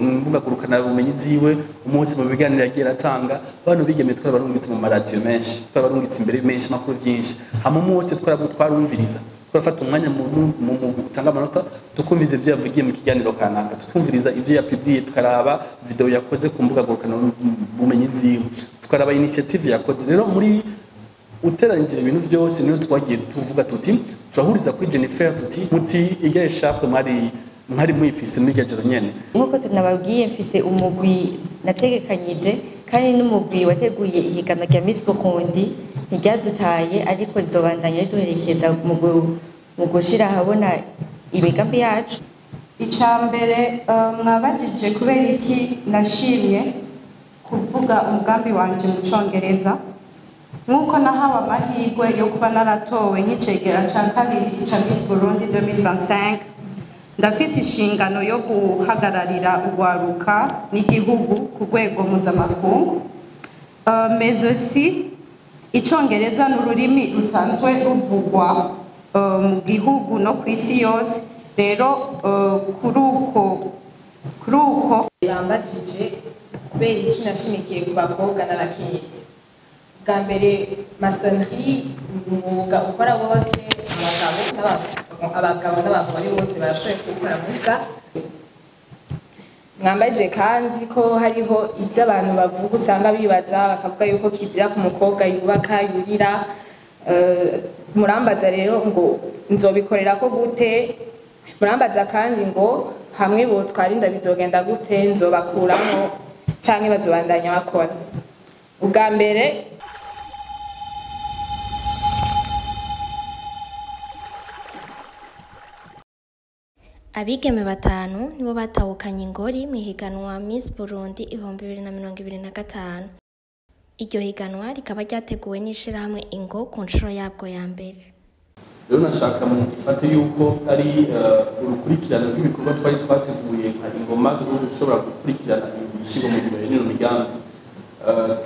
mbuga ngurukana bumenyi ziwe, umunsi mu biganiro yagiye aratanga. Bano bigeme twarabarungitse mu maradiyo menshi, twarabarungitse imbere menshi makuru byinshi, hama umunsi twarumviriza, turafata umwanya mu gutanga amanota, tukumviriza ivyo yavugiye mu kiganiro kanaka, tukumviriza ivyo yapubliye, tukaraba video yakoze ku mbuga ngurukana bumenyi ziwe, tukaraba initiative yakoze. Rero muri uteranyije ibintu vyose niyo twagiye tuvuga tuti turahuriza kuri Jennifer, tuti muti irya écharpe mwari mwifise muri iryo joro nyene. Nk'uko tunababwiye, mfise umugwi nategekanyije, kandi n'umugwi wateguye ihiganwa rya Miss Burundi ntiryadutaye, ariko rizobandanya riduherekeza mu gushira ahabona imigambi yacu. Icya mbere, mwabajije kubera iki nashimye kuvuga umugambi wanje mu Congereza. Nk'uko nahawe amahirwe yo kuba naratowe nk'icegera ca kabiri ca Miss Burundi 2025, ndafise inshingano yo guhagararira urwaruka n'igihugu ku rwego mpuzamakungu. Mais aussi Icongereza ni ururimi rusanzwe ruvugwa mu gihugu no ku isi yose. Rero kuri uko Bambajije kubera iki nashimikiye ku bakobwa n'abakenyezi. Bwa mbere, maçonnerie ni umwuga ukora bose, abagabo n'abagore bose barashoboye kuwukora. Muga mwambajije kandi ko hariho ibyo abantu bavuga, usanga bibaza bakavuga yuko kizira ku mukobwa yubaka yurira. Murambaza rero ngo nzobikorera ko gute? Murambaza kandi ngo hamwe botwara inda bizogenda gute, nzobakuramo canke bazobandanya bakora? Ubwa mbere Abigeme batanu nibo batahukanye ingori mu ihiganwa Miss Burundi 2025. Iryo higanwa rikaba ryateguwe n'ishirahamwe Ingo ku nshuro yabwo ya mbere. Rero nashaka mu ifate yuko ari urukurikirane rw'ibikorwa twari twateguye nka Ingoma rwo gushobora gukurikirana ibishyirwa mu ngiro y'ino migambi.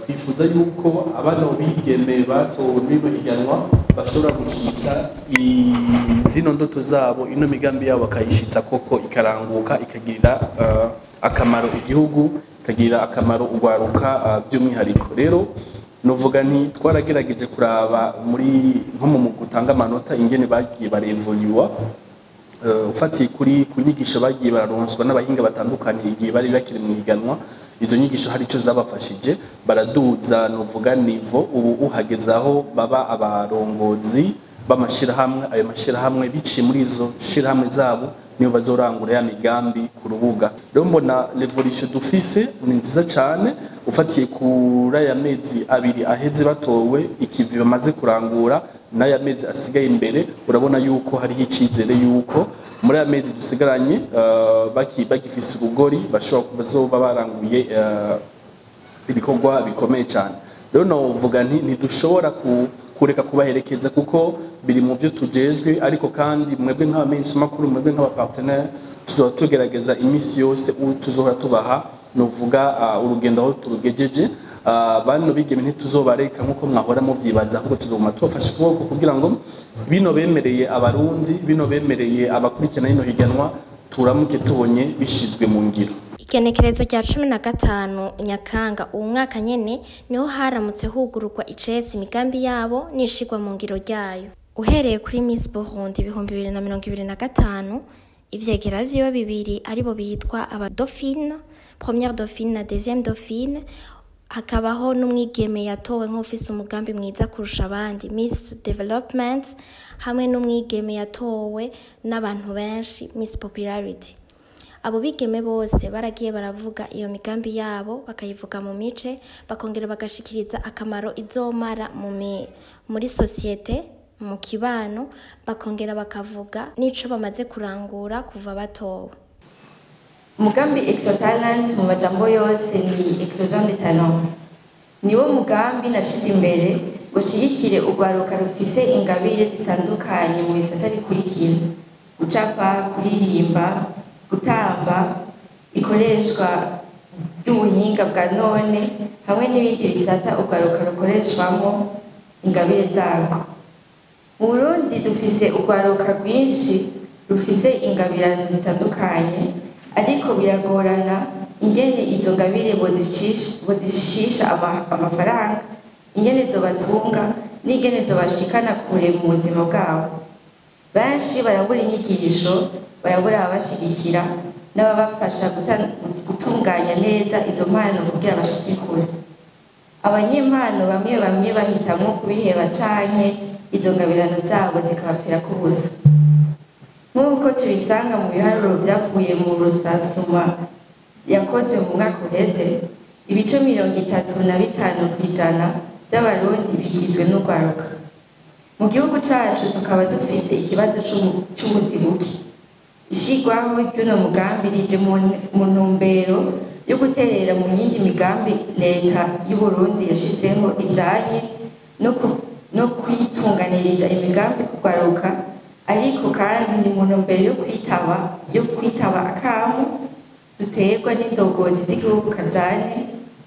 Twifuza yuko abana bigeme batowe muri rino higanwa bashobora gushitsa zino ndoto zabo, ino migambi yabo bakayishitsa koko ikaranguka, ikagirira akamaro igihugu, ikagirira akamaro urwaruka by'umwihariko. Rero novuga nti twaragerageje kuraba muri nko mu gutanga amanota ingene bagiye barevoluwa, ufatiye kuri ku nyigisho bagiye bararonswa n'abahinga batandukanye igihe bari bakiri mu higanwa. Izo nyigisho hari icyo zabafashije, baraduza novuga niveau. Ubu uhageze aho baba abarongozi b'amashirahamwe. Ayo mashirahamwe, biciye muri izo shirahamwe zabo, niyo bazorangura ya migambi ku rubuga. Rero mbona l'évolution dufise ni nziza cyane, ufatiye kuri aya mezi 2 aheze batowe, ikivi bamaze kurangura n'aya mezi asigaye imbere. Urabona yuko hariho icyizere yuko muri aya mezi dusigaranye, bagifise urugori, bashobora bazoba baranguye ibikorwa bikomeye cyane. Rero novuga nti ntidushobora kureka kubaherekeza kuko biri mu byo tujejwe, ariko kandi mwebwe nk'abamenyeshamakuru, mwebwe nk'abapartenaire, tuzoba tugerageza iminsi yose, tuzohora tubaha novuga urugendo aho turugejeje. Bano bigeme ntituzobareka nkuko mwahora muvyibaza, ahubwo tuzoguma tubafashe ukuboko kugira ngo bino bemereye Abarundi, bino bemereye abakurikirana rino higanwa, turamuke tubonye bishizwe mu ngiro. Igenekerezo rya 15 Nyakanga uwu mwaka nyene niho haramutse hugururwa icesi imigambi yabo n'ishirwa mu ngiro ryayo. Uhereye kuri Miss Burundi 2025, ivyegera vyiwe bibiri aribo bitwa aba dauphine, première dauphine na deuxième dauphine, hakabaho n'umwigeme yatowe nk'ufise umugambi mwiza kurusha abandi, Miss Development, hamwe n'umwigeme yatowe n'abantu benshi, Miss Popularity. Abo bigeme bose baragiye baravuga iyo migambi yabo, bakayivuga mu mice, bakongera bagashikiriza akamaro izomara muri société, mu kibano, bakongera bakavuga n'ico bamaze kurangura kuva batowe. Umugambi Eclo Talent mu majambo yose ni Eclosion de Talent. Niwo mugambi nashize imbere ngo nshigikire urwaruka rufise ingabire zitandukanye mu bisata bikurikira: gucapa, kuririmba, gutamba, ikoreshwa ry'ubuhinga bwa none hamwe n'ibindi bisata urwaruka rukoreshwamo ingabire zarwo. Mu Burundi dufise urwaruka rwinshi rufise ingabirano zitandukanye. Ariko biragorana ingene izo ngabire bozishisha amafaranga, ingene zobatunga n'ingene zobashikana kure mu buzima bwabo. Benshi barabura inyigisho, barabura ababashigikira n'ababafasha gutunganya neza izo mpano kugira bashike kure. Abanyempano bamwe bamwe bahitamwo kubiheba canke izo ngabirano zabo zikabapfirako ubusa. Nk'uko tubisanga mu biharuro vyavuye mu rusasuma yakozwe mu mwaka uheze, ibice 35% by'Abarundi bigizwe n'urwaruka. Mu gihugu cacu tukaba dufise ikibazo c'ubuzi buke. Ishigwaho ry'uno mugambi rije mu ntumbero yo guterera mu yindi migambi leta y'Uburundi yashizeho ijanye no kwitunganiriza imigambi kugwaruka, ariko kandi ni mu ntumbero yo kwitaba akamo duterwa n'indongozi z'igihugu kajanye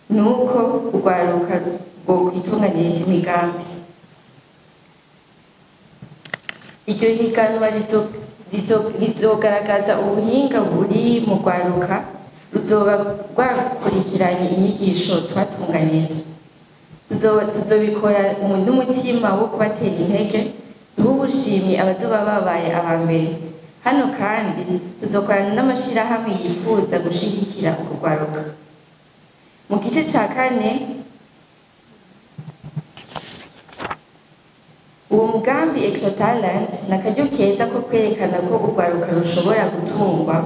nuko urwaruka rwokwitunganiriza imigambi. Iryo higanwa rizogaragaza ubuhinga buri mu rwaruka ruzoba rwakurikiranye inyigisho twatunganije. Tuzobikora n'umutima wo kubatera intege, duhe ubushimyi abazoba babaye aba mbere. Hano kandi tuzokorana n'amashirahamwe yifuza gushigikira urwo rwaruka. Mu gice ca kane, uwo mugambi Eclo Talent ni akaryo keza ko kwerekana ko urwaruka rushobora gutungwa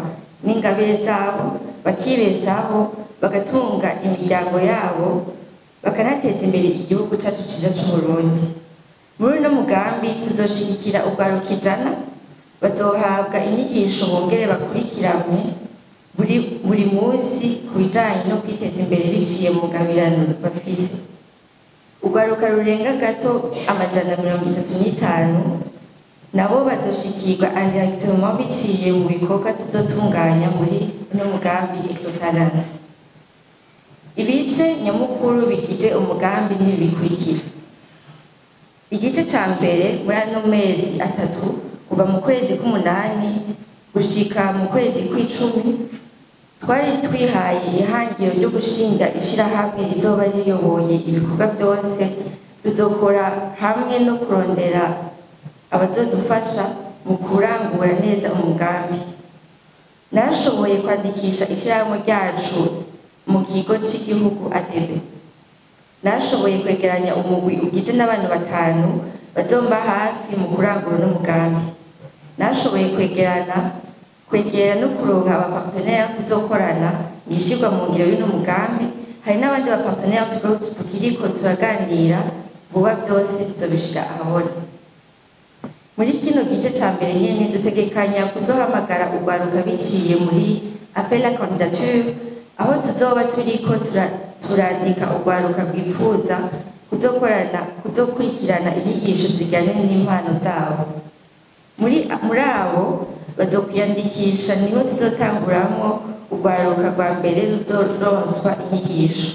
n'ingabire zabo, bakibeshaho, bagatunga imiryango yabo, bakanateza imbere igihugu cacu ciza c'Uburundi. Muri uno mugambi tuzoshigikira urwaruka 100, bazohabwa inyigisho bongere bakurikiranwe buri munsi ku bijanye no kwiteza imbere biciye mu ngabirano bafise. Urwaruka rurenga gato 135 nabo bazoshikirwa indirectement biciye mu bikorwa tuzotunganya muri uno mugambi Eclo Talent. Ibice nyamukuru bigize umugambi ni bikurikira. Igice ca mbere muri ano mezi 3 kuva mu kwezi k'umunani gushika mu kwezi kw'icumi, twari twihaye ihangiro ryo gushinga ishirahamwe rizoba riyoboye ibikorwa byose tuzokora hamwe no kurondera abazodufasha mu kurangura neza umugambi. Narashoboye kwandikisha ishirahamwe ryacu mu kigo c'igihugu ADB. Narashoboye kwegeranya umugwi ugize n'abantu 5 bazomba hafi mu kurangura n'umugambi. Narashoboye kwegera no kuronka abapartenaire tuzokorana mw'ishirwa mu ngiro y'uno mugambi. Hari n'abandi bapartenaire tukiriko turaganira vuba, byose tuzobishira ahabona. Muri kino gice ca mbere nyene dutegekanya kuzohamagara urwaruka biciye muri appel à candidature, aho tuzoba turiko turandika urwaruka rwifuza kuzokurikirana inyigisho zijyanye n'impano zabo. Muri abo bazokwiyandikisha niho tuzotanguramwo urwaruka rwa mbere ruzoronswa inyigisho.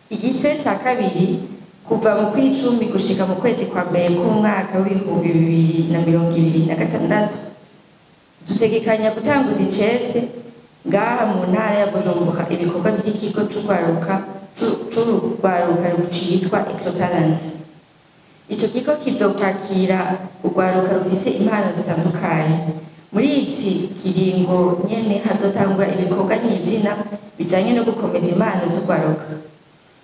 Igice ca kabiri, kuva mu kw'icumi gushika mu kwezi kwa mbere k'umwaka w'2026, dutegekanya gutanguza icese ngaha mu ntara ya Bujumbura ibikorwa vy'ikigo c'urwaruka citwa Eclo Talent. Ico kigo kizokwakira urwaruka rufise impano zitandukanye. Muri iki kiringo nyene hazotangura ibikorwa nyizina bijanye no gukomeza impano z'urwaruka.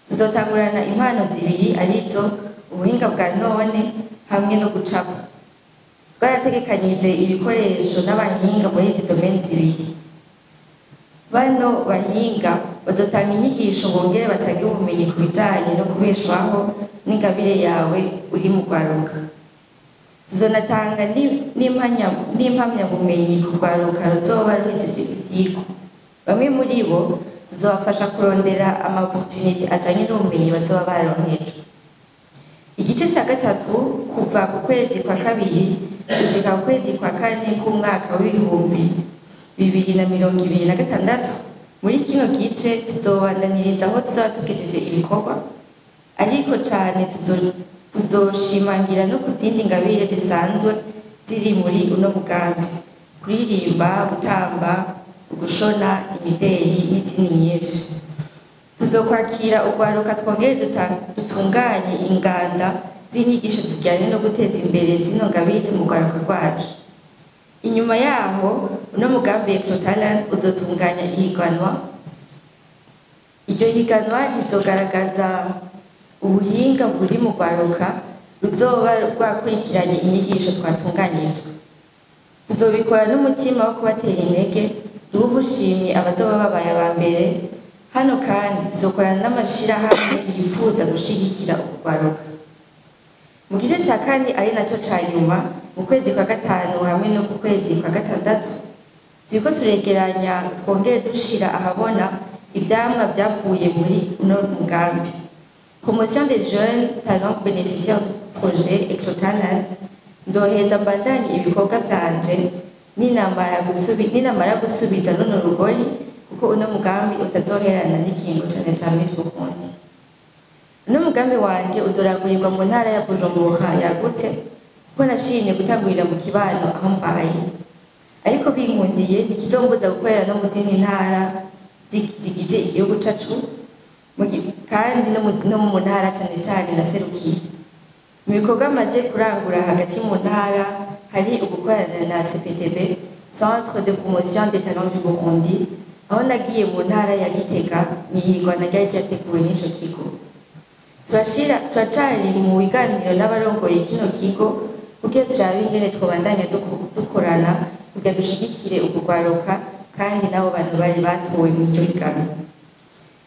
Tuzotangurana impano 2 arizo ubuhinga bwa none hamwe no gucapa. Twarategekanyije ibikoresho n'abahinga muri izi domaine 2. Bano bahinga bazotanga inyigisho bongere batange ubumenyi ku bijanye no kubeshwaho n'ingabire yawe uri mu rwaruka. Tuzonatanga n'impamyabumenyi ku rwaruka ruzoba ruhejeje ivyigwa. Bamwe muri bo tuzobafasha kurondera ama opportunity ajanye n'ubumenyi bazoba baronkejwe. Igice ca gatatu, kuva ku kwezi kwa kabiri gushika ku kwezi kwa kane k'umwaka w'2026, muri kino gice tuzobandaniriza aho tuzaba tugejeje ibikorwa, ariko cane tuzoshimangira no ku zindi ngabire zisanzwe ziri muri uno mugambi: kuririmba, gutamba, ugushona, imideri n'izindi nyinshi. Tuzokwakira urwaruka, twongere dutunganye inganda z'inyigisho zijyanye no guteza imbere zino ngabire mu rwaruka rwacu. Inyuma yaho, uno mugambi Eclo Talent uzotunganya ihiganwa. Iryo higanwa rizogaragaza ubuhinga buri mu rwaruka ruzoba rwakurikiranye inyigisho twatunganyije. Tuzobikora n'umutima wo kubatera intege, duhe ubushimwe abazoba babaye aba mbere. Hano kandi tuzokorana n'amashirahamwe yifuza gushigikira urwaruka. Mu gice cya kane, ari nacyo ca nyuma, mu kwezi kwa gatanu hamwe no ku kwezi kwa gatandatu, turiko turegeranya twongere dushira ahabona ivyamwa vyavuye muri uno mugambi Promotion des jeunes talents bénéficiaires du projet Eclo Talent. Nzoheza mbandanye ibikorwa vyanje ninamara gusubiza runo rugori, kuko uno mugambi utazoherana n'ikingo cane ca Miss Burundi. Uno mugambi wanje uzorangurirwa mu ntara ya Bujumbura yagutse, kuko nashimye gutangurira mu kibano aho mbaye, ariko binkundiye ntikizombuza gukorera no mu zindi ntara zigize igihugu cacu, kandi no mu ntara cane cane naserukiye. Mu bikorwa maze kurangura hagati mu ntara hari ugukorana na CPTB, Centre de Promotion des Talents du Burundi, aho nagiye mu ntara ya Gitega mw'ihiganwa ryari ryateguwe n'ico kigo. Turacari mu biganiro n'abarongoye kino kigo kugira turabe ingene twobandanya dukorana kugira dushigikire ukugwaruka kandi n'abo bantu bari batowe muri iryo higanwa.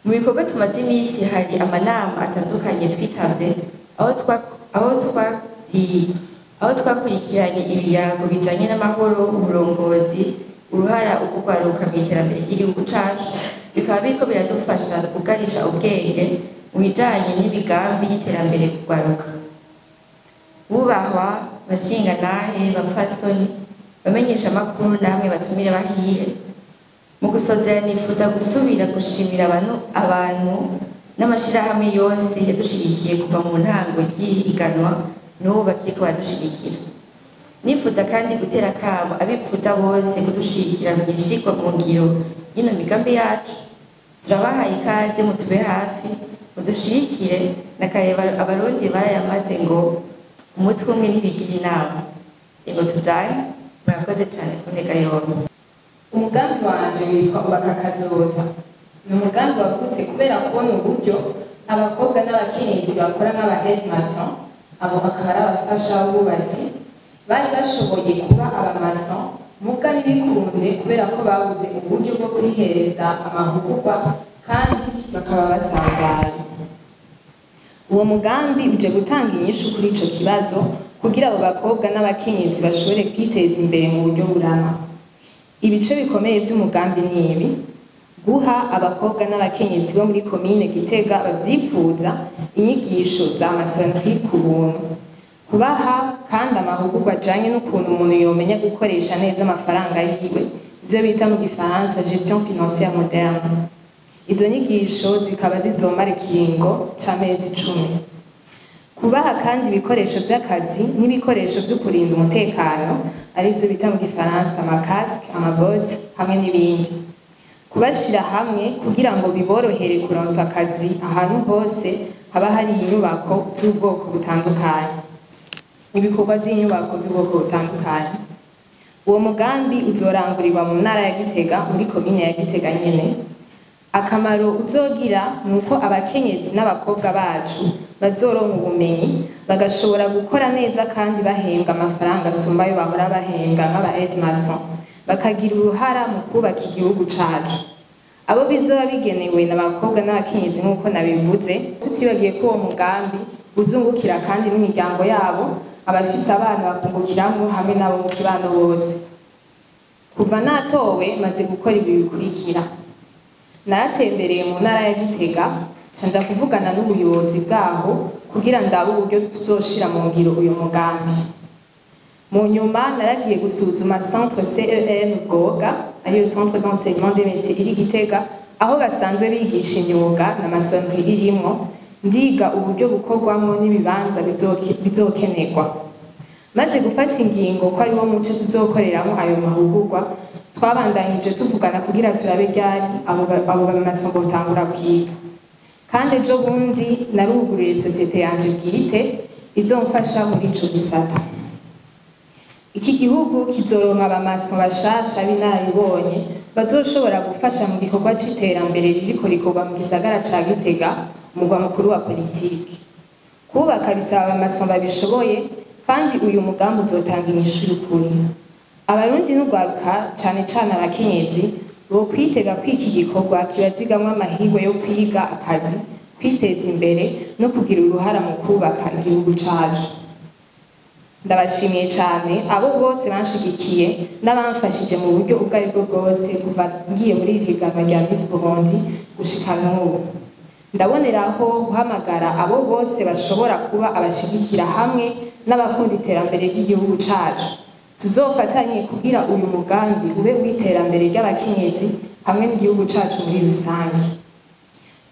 Mu bikorwa tumaze iminsi hari amanama atandukanye twitavye, aho twakurikiranye ibiyago bijanye n'amahoro, uburongozi, uruhara ukugwaruka mu iterambere ry'igihugu cacu, bikaba biriko biradufasha kugarisha ubwenge mu bijanye n'imigambi y'iterambere kugwaruka. Bubahwa bashingantahe, bapfasoni, bamenyesha amakuru, namwe batumire bahire, mu gusozera nifuza gusubira gushimira abantu n'amashirahamwe yose yadushigikiye kuva mu ntango ry'ihiganwa n'ubu bakiriko baradushigikira. Nifuza kandi gutera akamo abipfuza bose kudushigikira mu ishigwa mu ngiro y'ino migambi yacu. Turabahaye ikaze, mutube hafi, mudushigikire. Na kare Abarundi barayamaze ngo umutwe umwe ntibigira inama. Ingo tujane. Murakoze cyane kuntega yombi. Umugambi wanje witwa Ubaka Kazoza. Ni umugambi wavutse kubera kubona uburyo abakobwa n'abakenyezi bakora nk'aba aide maçon, abo akaba ari abafasha b'abubatsi, bari bashoboye kuba abamason muga ntibikunde kubera ko babuze uburyo bwo kurihereza amahugurwa kandi bakaba basanzaye. Uwo mugambi uje gutanga inyishu kuri ico kibazo kugira abo bakobwa n'abakenyezi bashobore kwiteza imbere mu buryo burama. Ibice bikomeye vy'umugambi ni ibi: guha abakobwa n'abakenyezi bo muri komine Gitega bavyifuza inyigisho za maçonnerie ku buntu, kubaha kandi amahugurwa ajanye n'ukuntu umuntu yomenya gukoresha neza amafaranga yiwe, ivyo bita mu gifaransa gestion financière moderne. Izo nyigisho zikaba zizomara ikiringo c'amezi 10. Kubaha kandi ibikoresho vy'akazi n'ibikoresho vyo kurinda umutekano, arivyo bita mu gifaransa amacasques, amabottes hamwe n'ibindi. Kubashira hamwe kugira ngo biborohere kuronswa akazi ahantu hose haba hari inyubako z'ubwoko butandukanye, ibikorwa vy'inyubako z'ubwoko butandukanye. Uwo mugambi uzorangurirwa mu ntara ya Gitega, muri komine ya Gitega nyene. Akamaro uzogira ni uko abakenyezi n'abakobwa bacu bazoronka ubumenyi, bagashobora gukora neza kandi bahembwa amafaranga asumba ayo bahora bahembwa nk'aba aide maçon, bakagira uruhara mu kubaka igihugu cacu. Abo bizoba bigenewe n'abakobwa n'abakenyezi nk'uko nabivuze, tutibagiye ko uwo mugambi uzungukira kandi n'imiryango yabo, abafise abana bakungukiramwo hamwe n'abo mu kibano bose. Kuva natowe maze gukora ibi bikurikira: naratembereye mu ntara ya Gitega, nca kuvugana n'ubuyobozi bwaho kugira ndabe uburyo tuzoshira mu ngiro uyu mugambi. Mu nyuma naragiye gusuzuma centre CEM Goga, ariyo centre d'enseignement des métiers iri Gitega, aho basanzwe bigisha imyuga na maçonnerie irimwo, ndiga uburyo bukorwamwo n'ibibanza bizokenerwa. Maze gufata ingingo ko ariwo muce tuzokoreramo ayo mahugurwa. Twabandanyije tuvugana kugira turabe ryari abo bamason botangura kwiga. Kandi ejo bundi naruguruye sosiyete yanje bwite izomfasha muri ico gisata. Iki gihugu kizoronka abamason bashasha b'inararibonye bazoshobora gufasha mu gikorwa c'iterambere ririko rikorwa mu gisagara ca Gitega, umugwa mukuru wa politiki. Kubaka bisaba abamason babishoboye, kandi uyu mugambi uzotanga inyishu y'ukuri. Abarundi n'urwaruka, cane cane abakenyezi, bokwitega ko iki gikorwa kibazigamwo amahirwe yo kwiga, akazi, kwiteza imbere no kugira uruhara mu kubaka igihugu cacu. Ndabashimiye cane abo bose banshigikiye n'abamfashije mu buryo ubwo aribwo bwose kuva ngiye muri iri higanwa rya Miss Burundi gushika n'ubu. Ndaboneraho guhamagara abo bose bashobora kuba abashigikira hamwe n'abakunda iterambere ry'igihugu cacu. Tuzofatanye kugira uyu mugambi ube w'iterambere ry'abakenyezi hamwe n'igihugu cacu muri rusange.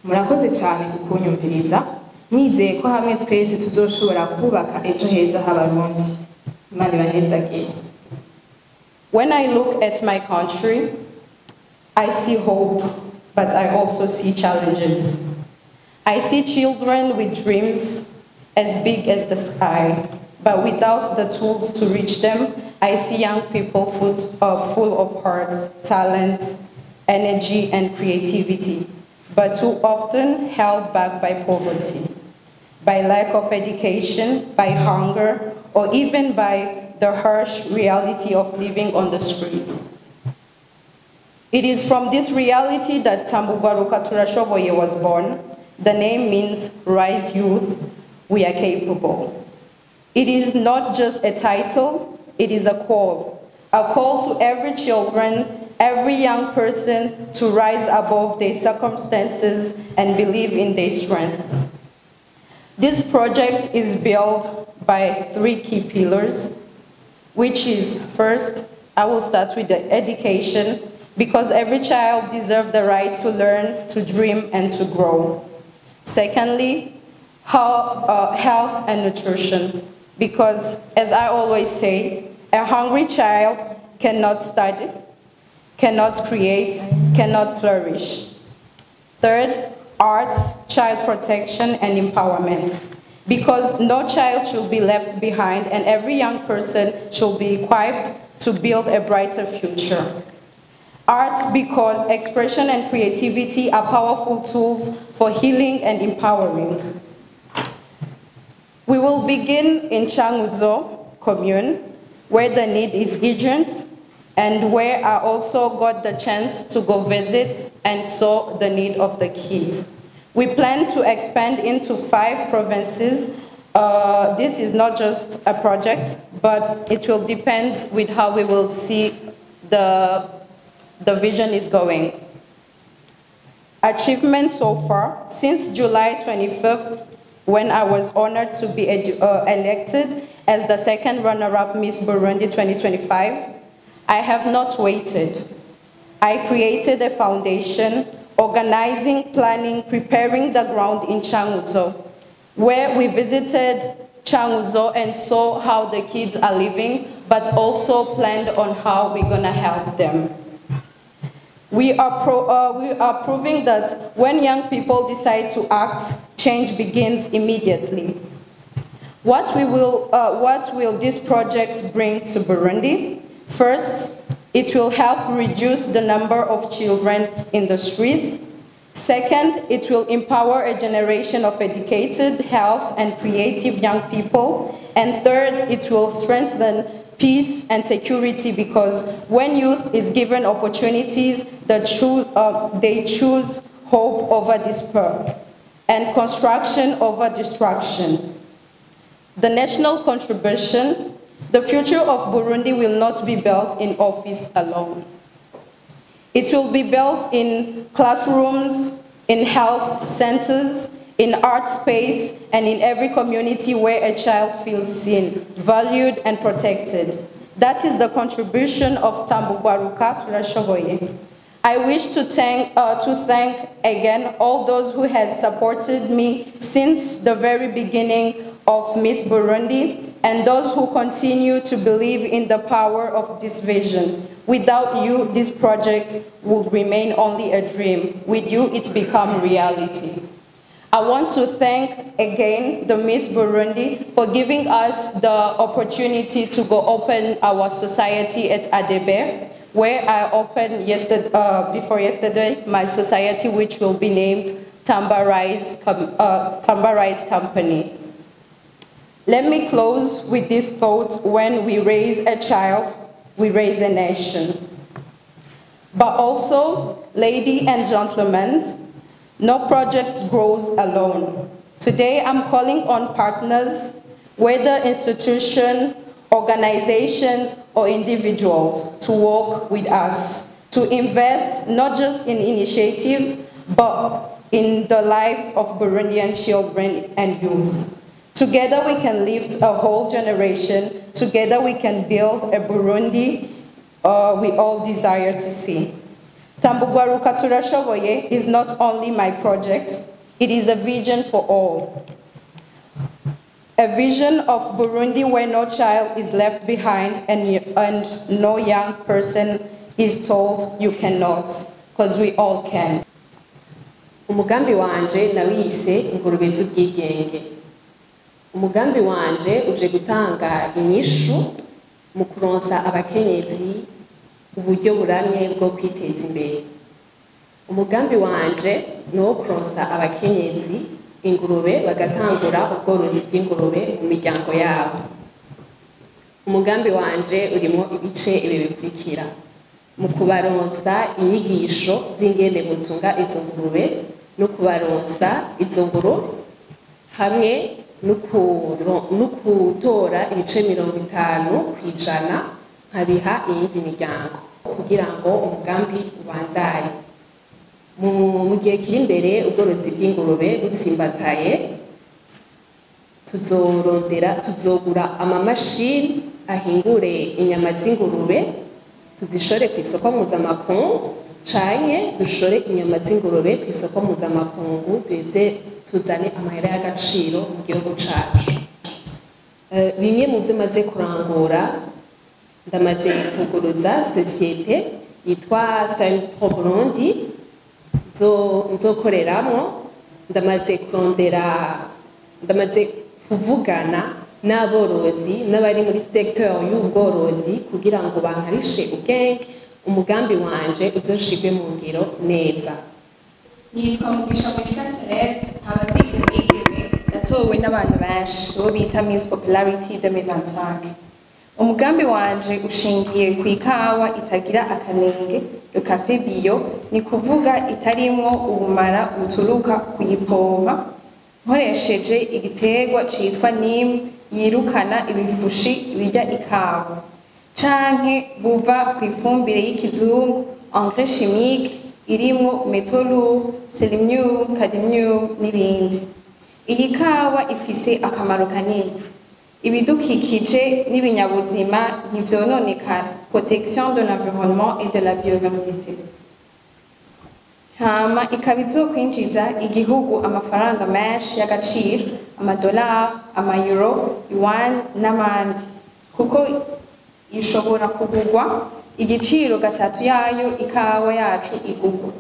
Murakoze cane kukunyumviriza, nizeye ko hamwe twese tuzoshobora kubaka ejo heza h'Abarundi. Imana ibahezagire. When I look at my country, I see hope, but I also see challenges. I see children with dreams as big as the sky, but without the tools to reach them. I see young people full of heart, talent, energy, and creativity, but too often held back by poverty, by lack of education, by hunger, or even by the harsh reality of living on the street. It is from this reality that Tambuka Turashoboye was born. The name means Rise Youth, We Are Capable. It is not just a title, it is a call to every children, every young person to rise above their circumstances and believe in their strength. This project is built by three key pillars, which is, first, I will start with the education, because every child deserves the right to learn, to dream, and to grow. Secondly, health and nutrition, because as I always say, a hungry child cannot study, cannot create, cannot flourish. Third, arts, child protection, and empowerment, because no child should be left behind and every young person should be equipped to build a brighter future. Arts, because expression and creativity are powerful tools for healing and empowering. We will begin in Changuzo commune, where the need is urgent and where I also got the chance to go visit and saw the need of the kids. We plan to expand into 5 provinces. This is not just a project, but it will depend with how we will see the vision is going. Achievement so far, since July 25th, when I was honored to be elected as the second runner-up Miss Burundi 2025, I have not waited. I created a foundation, organizing, planning, preparing the ground in Changuzo, where we visited Changuzo and saw how the kids are living, but also planned on how we're gonna help them. We are proving that when young people decide to act, change begins immediately. What will this project bring to Burundi? First, it will help reduce the number of children in the street. Second, it will empower a generation of educated, health, and creative young people. And third, it will strengthen peace and security, because when youth is given opportunities, they choose hope over despair and construction over destruction. The national contribution, the future of Burundi will not be built in office alone. It will be built in classrooms, in health centers, in art space, and in every community where a child feels seen, valued, and protected. That is the contribution of Tambugwaruka Turashoboye. I wish to thank again all those who have supported me since the very beginning of Miss Burundi, and those who continue to believe in the power of this vision. Without you, this project would remain only a dream. With you, it becomes reality. I want to thank again the Miss Burundi for giving us the opportunity to go open our society at Adebe, where I opened before yesterday, my society, which will be named Tamba Rice Company. Let me close with this thought: when we raise a child, we raise a nation. But also, ladies and gentlemen, no project grows alone. Today, I'm calling on partners, whether institutions, organizations, or individuals, to work with us, to invest not just in initiatives, but in the lives of Burundian children and youth. Together we can lift a whole generation. Together we can build a Burundi we all desire to see. Tambugwaruka Turashoboye is not only my project, it is a vision for all. A vision of Burundi where no child is left behind and no young person is told you cannot, because we all can. Umugambi wanje nawise ingurube z'ubwigenge. Umugambi wanje uje gutanga inyishu mu kuronsa abakenyezi uburyo buramye bwo kwiteza imbere. Umugambi wanje ni uwo kuronsa abakenyezi ingurube bagatangura ubworozi bw'ingurube mu miryango yabo. Umugambi wanje urimo ibice ibi bikurikira: mu kubaronsa inyigisho z'ingene butunga izo ngurube no kubaronsa izo ngurube hamwe no kutora ibice 50% nkabiha iyindi miryango kugira ngo umugambi ubandanye. Mu gihe kiri imbere ubworozi bw'ingurube butsimbataye, tuzogura amamashini ahingure inyama z'ingurube tuzishore ku isoko mpuzamakungu, canke dushore inyama z'ingurube ku isoko mpuzamakungu duheze tuzane amahera y'agaciro mu gihugu cacu. Bimwe mu vyo maze kurangura, ndamaze kuguruza sosiyete yitwa Style Pro Burundi nzokoreramwo, ndamaze kurondera, ndamaze kuvugana n'aborozi n'abari muri secteur y'ubworozi kugira ngo bankarishe ubwenge, umugambi wanje uzoshirwe mu ngiro neza. Nitwa Mugisha Monica Celeste, nkaba ndi umwigeme yatowe n'abantu benshi uwo bita Miss Popularity 2025. Umugambi wanje ushingiye ku ikawa itagira akanenge, le café bio, ni kuvuga itarimwo ubumara buturuka kuyipompa nkoresheje igiterwa citwa neem yirukana ibifushi birya ikawa, canke buva ku ifumbire y'ikizungu engrais chimique irimwo métaux lourds, selenium, cadmium n'ibindi. Iyi kawa ifise akamaro kanini. Ibidukikije n'ibinyabuzima ntivyononekara, protection de l'environnement et de la biodiversité. Hama ikaba izokwinjiza igihugu amafaranga menshi y'agaciro, amadolari, amayero, yuan n'amandi, kuko ishobora kugurwa igiciro gatatu yayo ikawa yacu igurwa.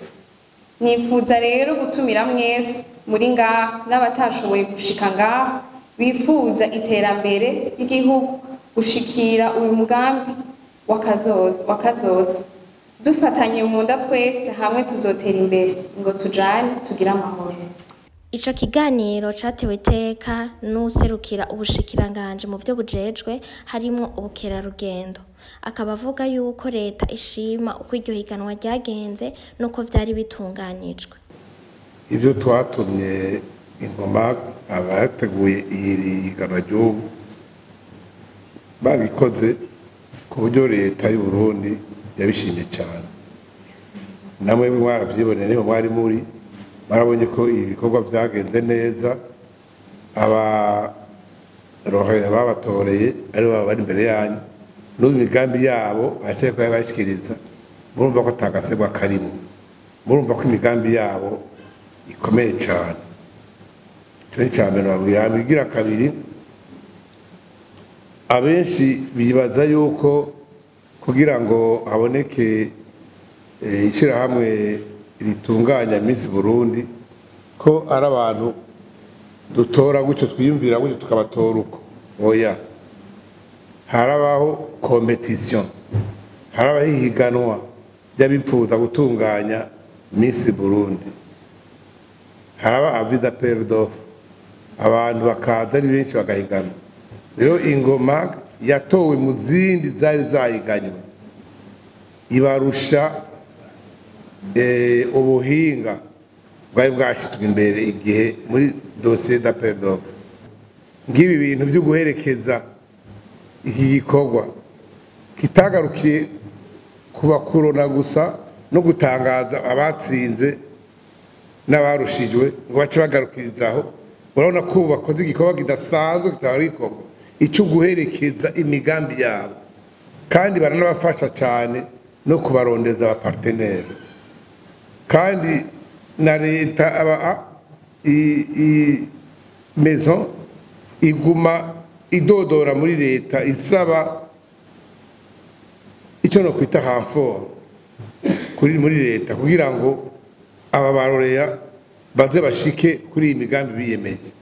Nifuza rero gutumira mwese muri ngaha n'abatashoboye gushika ngaha bifuza iterambere ry'igihugu gushikira uyu mugambi wakazoza. Dufatanye mu nda twese hamwe tuzotera imbere ngo tujane tugire amahoro. Ico kiganiro catewe iteka n'uwuserukira ubushikiranganje mu vyo bujejwe harimwo ubukerarugendo, akaba avuga yuko leta ishima uko iryo higanwa ryagenze nuko vyari bitunganijwe. Ivyo twatumye ingoma abateguye iri higanwa ry'ubu babikoze ku buryo leta y'u Burundi yabishimye cyane. Namwe mwaravyiboneye niho mwari muri, barabonye ko ibikorwa vyagenze neza, aba babatoreye ari bo bari imbere yanyu, n'ubu imigambi yabo baciye ko yabashikiriza, murumva ko atagasebwa karimo, murumva ko imigambi yabo ikomeye cyane. Ico ni ica mbere nababwira. Igira kabiri, abenshi bibaza yuko Kugira ngo haboneke ishyirahamwe ritunganya Miss Burundi, ko ari abantu dutora gutyo, twiyumvira gutyo, tukabatora uko, oya. Harabaho compétition, harabaho ihiganwa ry'abipfuza gutunganya Miss Burundi, haraba avis d'appel d'offre, abantu bakaza ari benshi bagahiganwa. Rero Ingoma yatowe mu zindi zari zahiganywe, ibarusha ubuhinga bwari bwashyizwe imbere igihe muri dossier d'appel d'offre. Ngibi bintu byo guherekeza iki gikorwa kitagarukiye kubakurona gusa no gutangaza abatsinze n'abarushijwe ngo bace bagarukirizaho. Urabona ko ubu bakoze igikorwa kidasanzwe kitahora gikorwa, icyo guherekeza imigambi yabo, kandi baranabafasha cyane no kubarondeza aba partenaires. Kandi na leta aba i maison iguma idodora muri leta isaba icyo no kwita renfort kuri muri leta, kugira ngo aba baroreya baze bashike kuri iyi migambi biyemeje.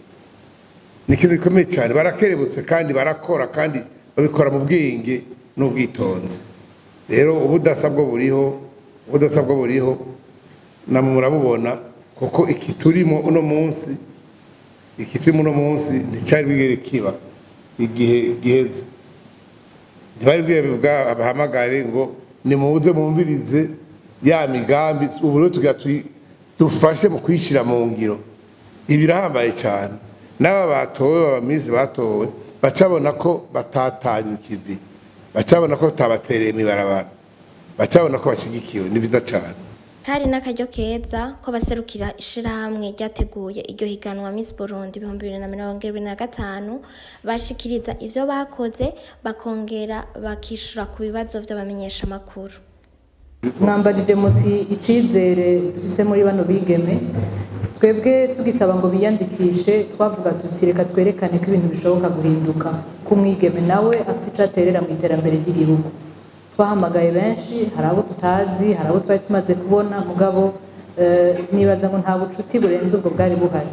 Ni ikintu gikomeye cyane. Barakerebutse kandi barakora, kandi babikora mu bwenge n'ubwitonzi. Rero ubudasa bwo buriho, ubudasa bwo buriho, namwe murabubona, kuko iki turimo uno munsi, iki turimo uno munsi nticyari bwigere kiba igihe giheze. Ntibari bwigere bahamagare ngo nimuze mwumvirize ya migambi, ubu rero tugira dufashe mu kuyishyira mu ngiro. Ibi birahambaye cyane. N'aba batowe, baba Miss batowe, bacabona ko batatanye ikivi, bacabona ko batabatereye imibarabara, bacabona ko bashyigikiwe. Ni byiza cyane. Kari n'akaryo keza ko baserukira ishirahamwe ryateguye iryo higanwa Miss Burundi 2025 bashikiriza ivyo bakoze, bakongera bakishura ku bibazo vy'abamenyesha makuru. Mwambajije muti icizere dufise muri bano bigeme. Twebwe tugisaba ngo biyandikishe, twavuga tuti reka twerekane ko ibintu bishoboka guhinduka, ko umwigeme nawe afite ico aterera mu iterambere ry'igihugu. Twahamagaye benshi, hari abo tutazi, hari abo twari tumaze kubona, mugabo nibaza ngo nta bucuti burenze ubwo bwari buhari.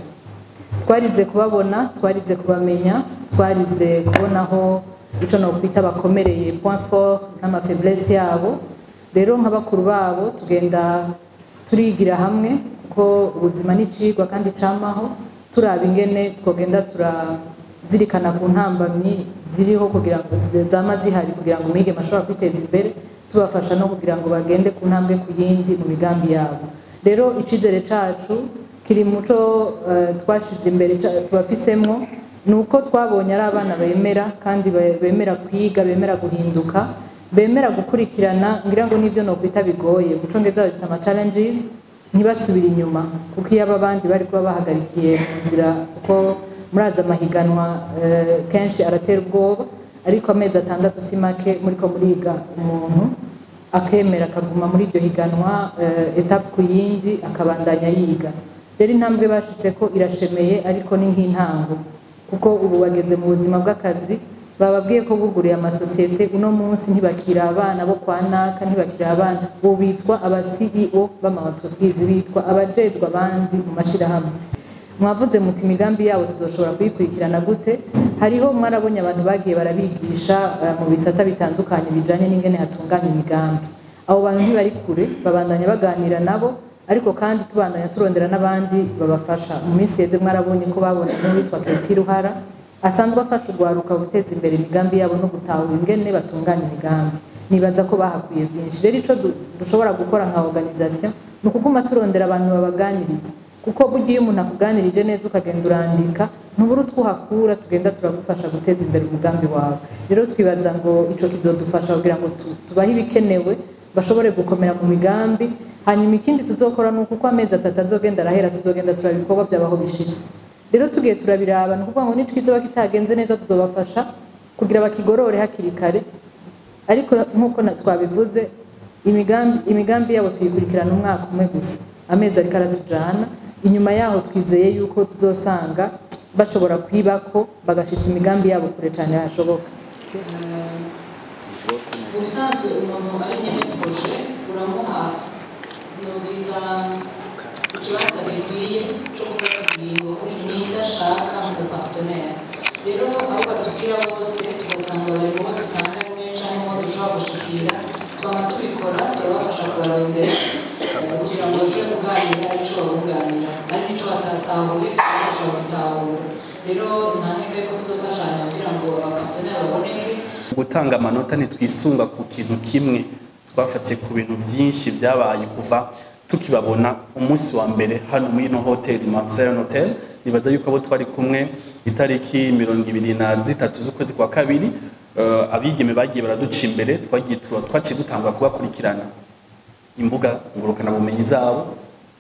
Twarize kubabona, twarize kubamenya, twarize kubonaho ico nokwita bakomereye, point fort n'ama faiblesse yabo. Rero nka bakuru babo tugenda turigira hamwe, kuko ubuzima ni icigwa kandi camaho, turaba ingene twogenda turazirikana ku ntambamyi ziriho kugira ngo zama zihari, kugira ngo umwigeme ashobora kwiteza imbere, tubafasha no kugira ngo bagende ku ntambwe ku yindi mu migambi yabo. Rero icizere cacu kiri muco twashize imbere tubafisemwo, ni uko twabonye ari abana bemera, kandi bemera kwiga, bemera guhinduka, bemera gukurikirana. Ngira ngo nivyo nokwita bigoye, mu congereza bazita ama challenges, ntibasubire inyuma, kuko iyo aba bandi bari kuba bahagarikiye mu nzira, kuko murazi amahiganwa kenshi aratera ubwoba, ariko amezi 6 si make muriko muriga, umuntu akemera akaguma muri iryo higanwa étape ku yindi, akabandanya yiga. Rero intambwe bashitseko irashemeye, ariko ni nk'intango, kuko ubu bageze mu buzima bw'akazi. Bababwiye ko buguriye amasosiyete, uno munsi ntibakira abana bo kwa naka, ntibakira abana, ubu bitwa aba CEO b'ama entreprise, bitwa abajejwe abandi mu mashirahamwe. Mwavuze muti imigambi yabo tuzoshobora kuyikurikirana gute? Hariho mwarabonye abantu bagiye barabigisha mu bisata bitandukanye bijanye n'ingene hatunganya imigambi. Abo bantu ntibari kure, babandanya baganira nabo, ariko kandi tubandanya turondera n'abandi babafasha. Mu minsi yeze mwarabonye ko babonye n'uwitwa Keti Ruhara, asanzwe afasha urwaruka guteza imbere imigambi yabo no gutahura ingene batunganya imigambi. Nibaza ko bahakwiye byinshi. Rero ico dushobora gukora nka organisation ni ukuguma turondera abantu babaganiriza, kuko burya iyo umuntu akuganirije neza ukagenda urandika, ntubura utwuhakura, tugenda turagufasha guteza imbere umugambi wawe. Rero twibaza ngo ico kizodufasha kugira ngo tubahe ibikenewe bashobore gukomera mu migambi. Hanyuma ikindi tuzokora ni uko amezi 3 azogenda arahera, tuzogenda turaba ibikorwa by'abaho bishitse. Rero tugiye turabiraba, ni ukuvuga ngo nitwiza bakitagenze neza tuzobafasha kugira bakigorore hakiri kare. Ariko nkuko twabivuze, imigambi yabo tuyikurikirana umwaka umwe gusa, amezi ariko aratujana. Inyuma yaho twizeye yuko tuzosanga bashobora kwibako bagashitsa imigambi yabo kure cyane hashoboka. Bisanzwe umuntu ari nyene projet uramuha, novyita ikibanza gikwiye co gufata ingingo kuri ninde ashaka mu partenaire. Rero abo batubwira bose tugasanga bari mu bo dusanganywe canke mu bo dushobora gushikira, twama tubikora, turabafasha kubarondera kugira ngo bashobore kuganira ico babunganira, ari n'ico batatahuye tukabafasha gutahura. Rero nta ntebe ko tuzofashanya kugira ngo abapartenaire baboneke. Gutanga amanota ntitwisunga ku kintu kimwe, twafatiye ku bintu byinshi byabaye kuva tukibabona umunsi wa mbere hano muri ino hoteli Mount Zion Hotel. Nibaza yuko abo twari kumwe itariki 23 z'ukwezi kwa kabiri, abigeme bagiye baraduca imbere, twaciye dutangura kubakurikirana imbuga ngurukanabumenyi zabo,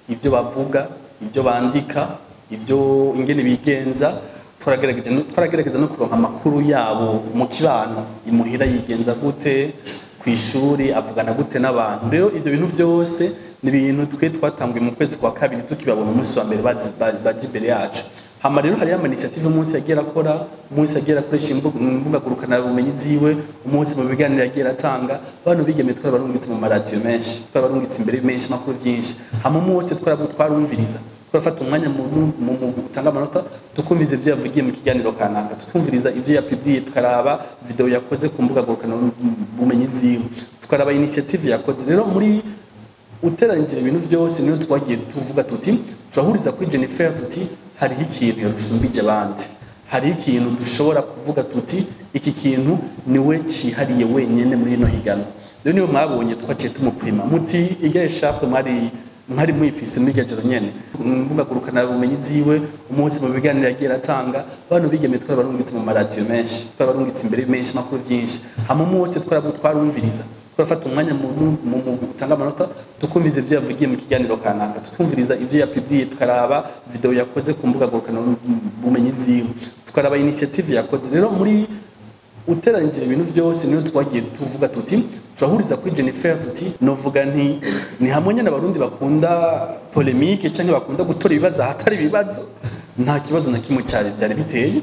ibyo bavuga, ibyo bandika, ibyo ingene bigenza. Twaragerageza no kuronka amakuru yabo mu kibano, imuhira yigenza gute, ku ishuri avugana gute n'abantu. Rero ivyo bintu byose ni ibintu twe twatanguye mu kwezi kwa kabiri tukibabona umunsi wa mbere baje imbere yacu. Hama rero hariyo ama initiative umunsi yagiye arakora, umunsi yagiye arakoresha imbuga ngurukanabumenyi ziwe, umunsi mu biganiro yagiye aratanga. Bano bigeme twarabarungitse mu maradiyo menshi, twarabarungitse imbere menshi makuru byinshi. Hama umunsi twarumviriza, turafata umwanya mu gutanga amanota, tukumviriza ivyo yavugiye mu kiganiro kanaka, tukumviriza ivyo yapubliye, tukaraba video yakoze ku mbuga ngurukanabumenyi ziwe, tukaraba initiative yakoze. Rero muri uteranyije ibintu byose niyo twagiye tuvuga tuti turahuriza kuri Jennifer, tuti hariho ikintu yarusumbije abandi, hariho ikintu dushobora kuvuga tuti iki kintu niwe cihariye wenyene muri ino higanwa. Rero niyo mwabonye twaciye tumupima muti irya écharpe mwari mwifise muri iryo joro nyene, imbuga ngurukanabumenyi ziwe, umunsi mu biganiro yagiye aratanga. Bano bigeme twarabarungitse mu maradiyo menshi, twarabarungitse imbere menshi makuru byinshi. Hama umunsi twarumviriza, turafata umwanya mu gutanga amanota, tukumviriza ivyo yavugiye mu kiganiro kanaka, tukumviriza ivyo yapubliye, tukaraba video yakoze ku mbuga ngurukanabumenyi ziwe, tukaraba initiative yakoze. Rero muri uteranyije ibintu byose niyo twagiye tuvuga tuti turahuriza kuri Jennifer, tuti novuga nti ni hamwe nyene abarundi bakunda polemique canke bakunda gutora ibibazo ahatari ibibazo. Nta kibazo na kimwe cyari byari biteye.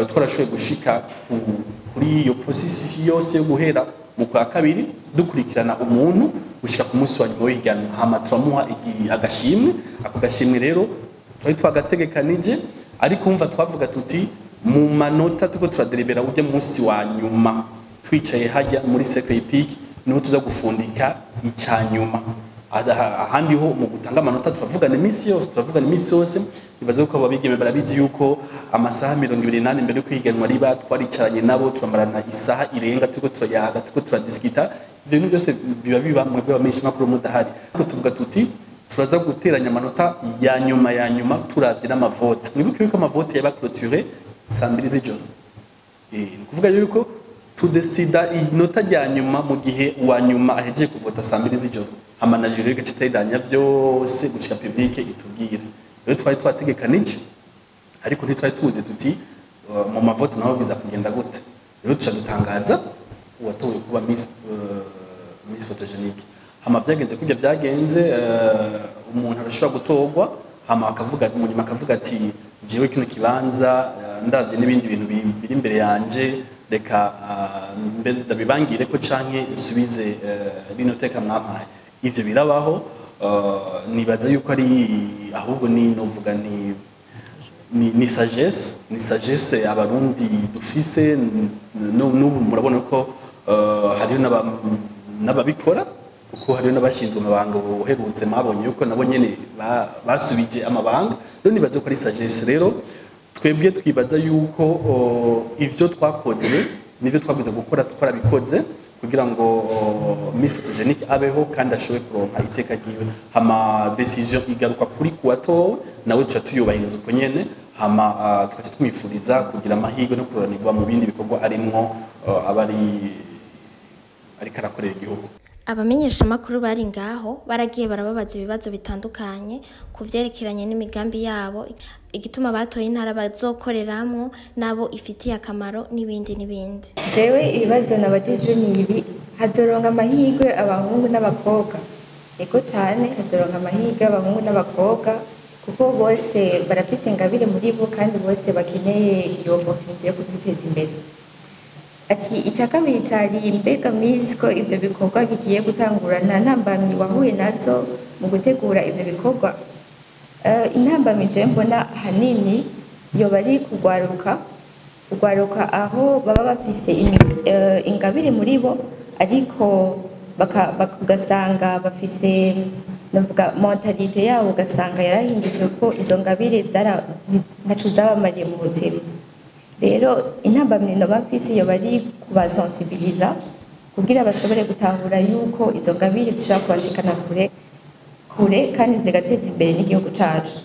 Twarashoboye gushika kuri iyo position yose yo guhera mu kwa kabiri dukurikirana umuntu gushika ku munsi wa nyuma w'ihiganwa. Hama turamuha agashimwe. Ako gashimwe rero twari twagategekanije, ariko umva twavuga tuti mu manota tuko turadelibera ujya munsi wa nyuma twicaye hajya muri cercle hippique niho tuza gufundika icyanyuma. Ahandi ho mu gutanga amanota turavugana iminsi yose, turavugana iminsi yose. Nibaza ko ababigeme barabizi yuko amasaha 28 mbere yo kwiganwa riba twaricaranye nabo, turamarana isaha irenga turiko turayaga, turiko turadiskita. Ibyo bintu byose biba biba mwebwe bamenyesha makuru mudahari. Ariko tuvuga tuti turaza guteranya amanota ya nyuma ya nyuma turavye n'amavote. Mwibuke yuko amavote yaba clôturé saa mbiri z'ijoro. Ni ukuvuga yuko tudesida inota rya nyuma mu gihe uwa nyuma ahejeje kuvota saa mbiri z'ijoro. Hama na jury igaca iteranya vyose gushika public itubwire. Rero twari twategekanije, ariko ntitwari tuzi tuti mu mavote naho biza kugenda gute. Rero tuca dutangaza uwatowe kuba Miss Photogenique. Hama vyagenze kurya vyagenze, umuntu arashobora gutorwa, hama akavuga mu nyuma akavuga ati jewe kino kibanza ndavye n'ibindi bintu biri imbere yanje, reka mbe ndabibangire ko canke nsubize rino teka mwampaye. Ivyo birabaho. Nibaza yuko ari ahubwo ni novuga ni sagesse, ni sagesse abarundi dufise. N'ubu murabona ko hariho n'ababikora, kuko hariho n'abashinzwe amabanga uherutse mwabonye yuko nabo nyene basubije amabanga. Rero nibaza ko ari sagesse. Rero twebwe twibaza yuko ivyo twakoze nivyo twabwiza gukora twarabikoze kugira ngo Miss Photogenique abeho kandi ashobore kuronka iteka ryiwe. Hama decision igaruka kuri kuwatowe, nawe tuca tuyubahiriza uko nyene. Hama tukaca tumwifuriza kugira amahirwe no kuroranirwa mu bindi bikorwa arimwo, aba ariko arakorera igihugu. Abamenyeshamakuru bari ngaho baragiye barababaza ibibazo bitandukanye ku vyerekeranye n'imigambi yabo, igituma batoye intara bazokoreramwo, nabo ifitiye akamaro n'ibindi n'ibindi. Jewe ibibazo nabajijwe ni ibi: hazoronka amahirwe abahungu n'abakobwa? Ego cane, hazoronka amahirwe abahungu n'abakobwa, kuko bose barafise ingabire muri bo kandi bose bakeneye iyo opportunité yo kuziteza imbere. Ati icya kabiri cyari: mbega Miss, ko ivyo bikorwa bigiye gutangura, nta ntambamyi wahuye nazo mu gutegura ivyo bikorwa? Intambamyi je mbona ahanini yoba ari kugwaruka, aho baba bafise ingabire muri bo, ariko ugasanga bafise, navuga, mentalité yabo ugasanga yarahindutse, ko izo ngabire ntaco zabamariye mu buzima. Rero intambamyi noba mfise yoba ari kubasensibiliza kugira bashobore gutahura yuko izo ngabire zishobora kubashikana kure kure kandi zigateza imbere n'igihugu cacu.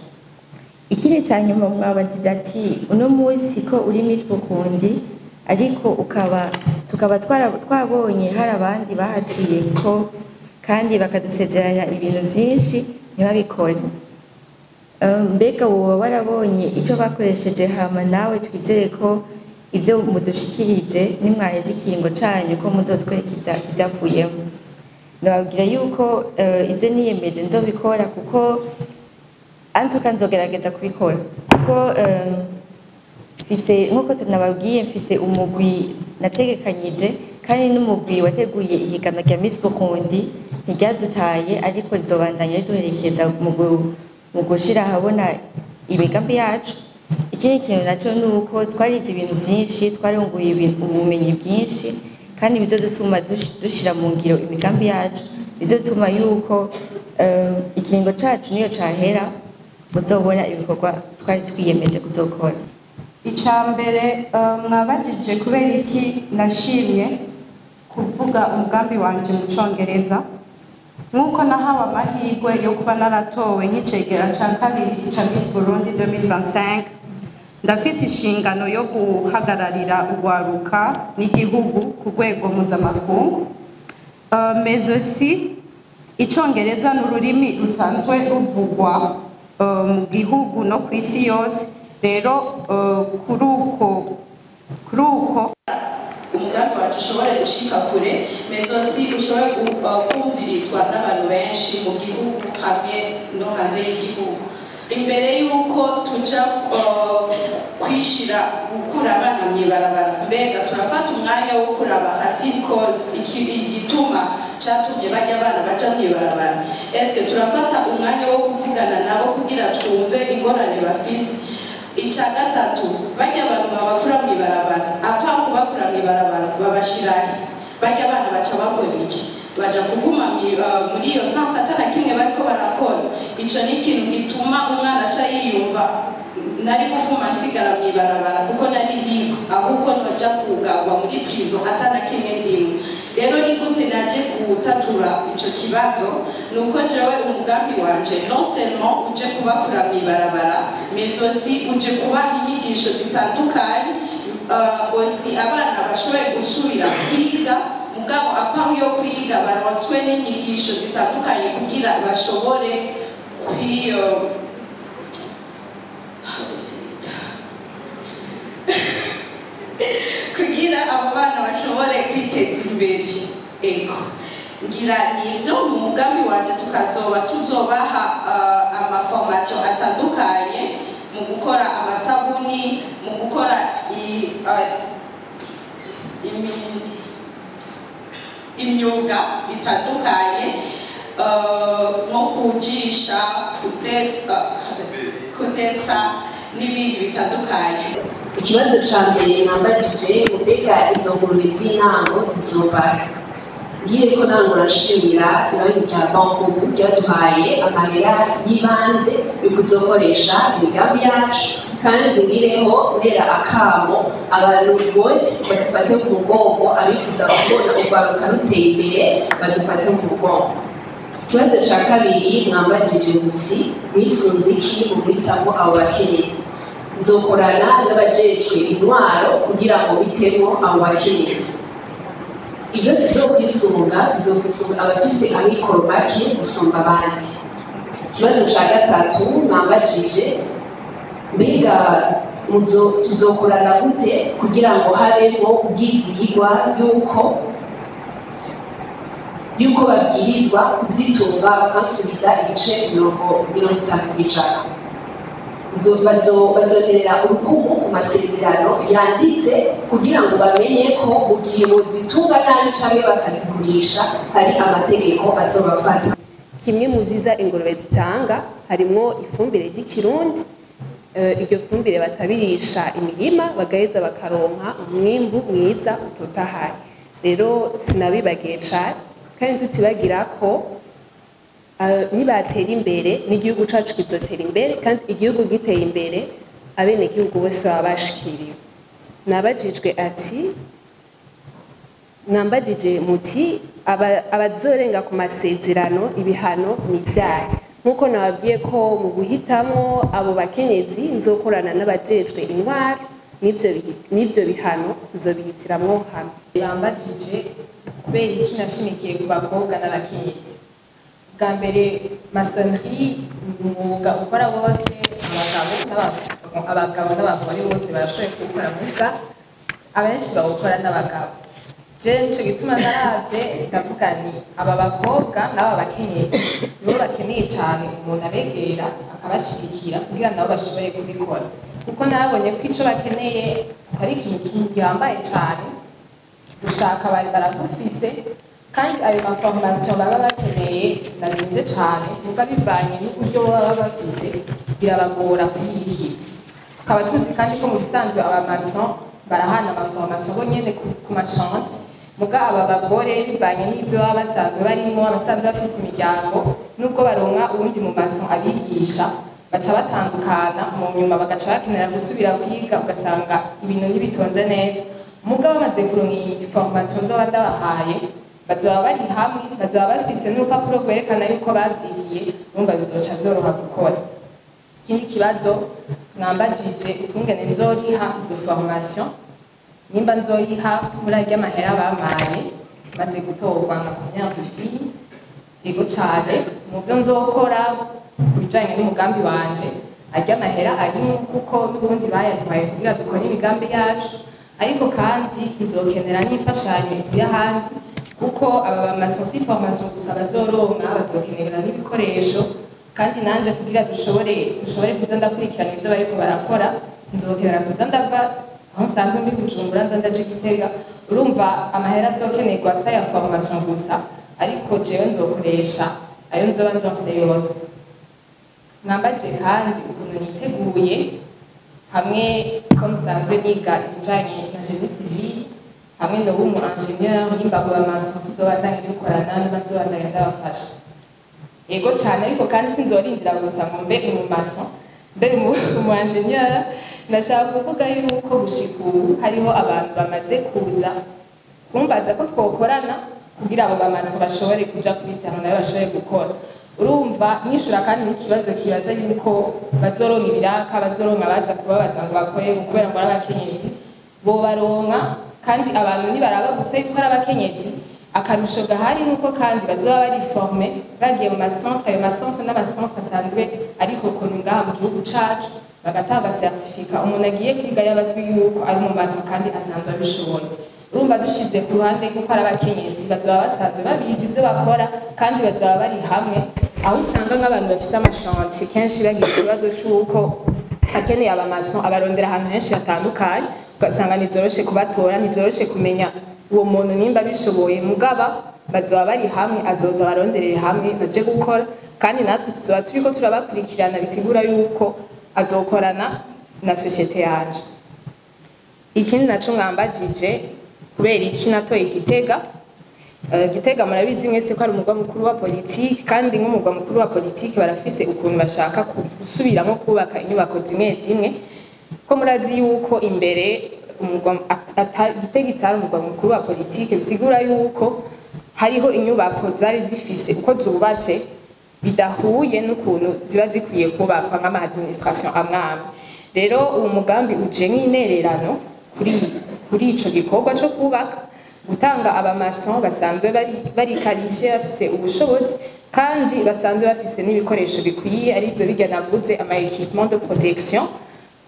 Ikindi ca nyuma mwabajije ati uno munsi ko uri Miss Burundi, ariko ukaba tukaba twabonye hari abandi bahaciye ko kandi bakadusezeranya ibintu byinshi ntibabikore, mbega woba warabonye icyo bakoresheje? Hama nawe twizere ko ibyo mudushikirije nimwaheza ikiringo canyu ko muzotwereka ivyavuyemo. Nababwira yuko ibyo niyemeje nzobikora, kuko antuka nzogerageza kubikora, kuko mfise, nk'uko tunababwiye, mfise umugwi nategekanyije, kandi n'umugwi wateguye ihiganwa rya Miss Burundi ntiryadutaye, ariko rizobandanya riduherekeza mu gushira ahabona imigambi yacu. Ikindi kintu naco ni uko twarize ibintu vyinshi, twarunguye ubumenyi bwinshi, kandi bizodutuma dushira mu ngiro imigambi yacu, bizotuma yuko ikiringo cacu niyo cahera muzobona ibikorwa twari twiyemeje kuzokora. Icya mbere, mwabajije kubera iki nashimye kuvuga umugambi wanje mu Congereza. Nk'uko nahawe amahirwe yo kuba naratowe nk'icegera ca kabiri ca Miss Burundi 2025, ndafise inshingano yo guhagararira urwaruka n'igihugu ku rwego mpuzamakungu. Mais aussi Icongereza ni ururimi rusanzwe ruvugwa mu gihugu no ku isi yose. Rero kuri uko umugambi wacu ushobore gushika kure, mais aussi ushobore kumvirizwa n'abantu benshi mu gihugu hamwe no hanze y'igihugu. Imbere y'uko tuja kwishira gukura abana mw'ibarabara, mbega turafata umwanya wo kuraba racine cause, igituma catumye barya abana baja mw'ibarabara? Eske turafata umwanya wo kuvugana nabo kugira twumve ingorane bafise? Icya gatatu, barya abantu babakura mw'ibarabara, apfa kubakura mw'ibarabara, babashirahe? Barya abana baca bakora iki? Baja kuguma muri iyo centre atana kimwe bariko barakora. Ico ni ikintu gituma umwana aca yiyumva nari gufuma nsigara mw'ibarabara kuko nari libre, ahubwo noja kugarwa muri prison atana kimwe ndimo. Rero ni gute naje gutatura ico kibazo? Nuko jewe umugambi wanje non seulement uje kubakura mw'ibarabara, mais aussi uje kubaha inyigisho zitandukanye, aussi abana bashoboye gusubira kwiga, mugabo à part yo kwiga baronswe n'inyigisho zitandukanye kugira bashobore kwi how to say it? Kugira abo bana bashobore kwiteza imbere. Ego, ngira nivyo mu mugambi wanje, tukazoba tuzobaha amaformation atandukanye mu gukora amasabuni, mu gukora imyuga itandukanye, nko kujisha, kudesa n'ibindi bitandukanye. Ikibazo ca mbere mwambajije: mbega izo ngurube z'intango zizova? Ngiye ko ntango nshimira ibanki rya Bancobu ryaduhaye amahera y'ibanze yo kuzokoresha imigambi yacu, kandi ngireho ntera akamo abantu bose badufate mu mugongo, abifuza kubona urwaruka ruteye imbere badufate mu mugongo. Ikibazo ca kabiri mwambajije muti mwisunze iki mu guhitamo abo bakenyezi? Nzokorana n'abajejwe intwaro kugira ngo bitemo abo bakenyezi. Ibyo tuzokwisunga, tuzokwisunga abafise amikoro make gusumba abandi. Ikibazo ca gatatu mwambajije: mbega tuzokorana gute kugira ngo habemo ubwizigirwa yuko babwirizwa kuzitunga bakansubiza ibice 50%? Bazoterera urukumu ku masezerano yanditse kugira ngo bamenye ko mu gihe bozitunga nabi canke bakazigurisha hari amategeko azobafata. Kimwe mu vyiza ingurube zitanga harimwo ifumbire ry'ikirundi. Iryo fumbire batabirisha imirima, bagaheza bakaronka umwimbu mwiza utotahaye. Rero sinabibagiye cane, kandi tutibagira ko nibatera imbere n'igihugu cacu kizotera imbere, kandi igihugu giteye imbere abenegihugu bose baba bashikiriwe. Nabajijwe ati, mwambajije muti abazorenga ku masezerano ibihano ni ivyahe? Nk'uko nababwiye ko mu guhitamo abo bakenyezi nzokorana n'abajejwe intwaro, n'ivyo bihano tuzobihitiramwo hamwe. Bambajije kubera iki nashimikiye ku bakobwa n'abakenyezi. Bwa mbere, maçonnerie ni umwuga ukora bose, abagabo n'abagore bose barashoboye kuwukora, muga abenshi bawukora n'abagabo. Je nico gituma naravye ndavuga ni aba bakobwa n'aba bakenyezi nibo bakeneye cane umuntu abegera akabashigikira kugira nabo bashobore kubikora, kuko nabonye ko ico bakeneye atari ikintu gihambaye cane. Gushaka bari baragufise, kandi ayo ma formation baba bakeneye nazimvye cane, muga bivanye n'uburyo baba bafise birabagora kuyihiza. Tukaba tuzi kandi ko mu bisanzwe aba maçon barahana ama formation bo nyene ku ma chantier, muga aba bagore bivanye n'ivyo baba basanzwe barimwo, abasanzwe bafise imiryango, nubwo baronka uwundi mu maçon abigisha, baca batandukana mu nyuma, bagaca bakenera gusubira kwiga, ugasanga ibintu ntibitonze neza. Muga bamaze kuronka iyi formation nzoba ndabahaye, bazoba bari hamwe, bazoba bafise n'urupapuro rwerekana yuko bavyigiye, urumva bizoca vyoroha gukora. Ikindi kibazo mwambajije, ukungene nzoriha izo formation, nimba nzoyiha muri arya mahera bampaye maze gutorwa nka première de fille. Ego cane, mu vyo nzokora ku bijanye n'umugambi wanje arya mahera arimwo, kuko n'ubundi bayaduhaye kugira dukore imigambi yacu. Ariko kandi nzokenera n'imfashanyo ivuye ahandi, kuko aba ba maçon si formation gusa bazoronka, bazokenera n'ibikoresho. Kandi nanje kugira dushobore kuza ndakurikirana ivyo bariko barakora, nzokenera kuza ndava aho nsanzwe ndi Bujumbura nza ndaja Gitega. Urumva amahera azokenerwa si aya formation gusa, ariko jewe nzokoresha ayo nzoba ndonse yose. Mwambaje kandi ukuntu niteguye hamwe ko musanzwe niga ibijanye na génie civil hamwe no umu ingénieur, nimba abo ba maçon tuzobandanya dukorana, nimba nzobandanya ndabafasha. Yego cane, ariko kandi sinzorindira gusa ngo mbe umu maçon, mbe umu ingénieur. Ndashaka kuvuga yuko gushika ubu hariho abantu bamaze kuza kumbaza ko twokorana kugira abo ba maçon bashobore kuja kuri terrain, nabo bashobore gukora. Urumva mwishura kandi n'ikibazo kibaza yuko bazoronka ibiraka, bazoronka baza kubabaza ngo bakore kubera ngo ari abakenyezi. Bobaronka, kandi abantu nibaraba gusa yuko ari abakenyezi. Akarusho gahari nuko kandi bazoba bari formé, bagiye mu ma centre. Ayo ma centre n'ama centre asanzwe ariko ukuntu ngaha mu gihugu cacu bagatanga certificat, umuntu agiye kwiga yaba azwi yuko ari mu maçon kandi asanzwe abishoboye. Urumva dushize ku ruhande kuko ari abakenyezi, bazoba basanzwe babizi ivyo bakora kandi bazoba bari hamwe. Aho usanga nk'abantu bafise ama chantier kenshi bagira ikibazo c'uko akeneye aba maçon, abarondera ahantu henshi hatandukanye, ugasanga ntivyoroshe kubatora, ntivyoroshe kumenya uwo muntu nimba abishoboye. Mugaba bazoba bari hamwe, azoza baronderere hamwe baje gukora, kandi natwe tuzoba turiko turabakurikirana, bisigura yuko azokorana na société yanje. Ikindi naco mwambajije, kubera iki natoye Gitega? Gitega murabizi mwese ko ari umugwa mukuru wa politiki, kandi nk'umugwa mukuru wa politiki barafise ukuntu bashaka gusubiramo kubaka inyubako zimwe zimwe, ko murazi yuko imbere Gitega itari umugwa mukuru wa politiki, bisigura yuko hariho inyubako zari zifise uko zubatse bidahuye n'ukuntu ziba zikwiye kubakwa nk'ama administration amwamwe. Rero uwo mugambi uje nk'intererano kuri ico gikorwa co kubaka, gutanga aba maçon basanzwe bari qualifié, bafise ubushobozi kandi basanzwe bafise n'ibikoresho bikwiye, arivyo birya navuze, ama équipement de protection,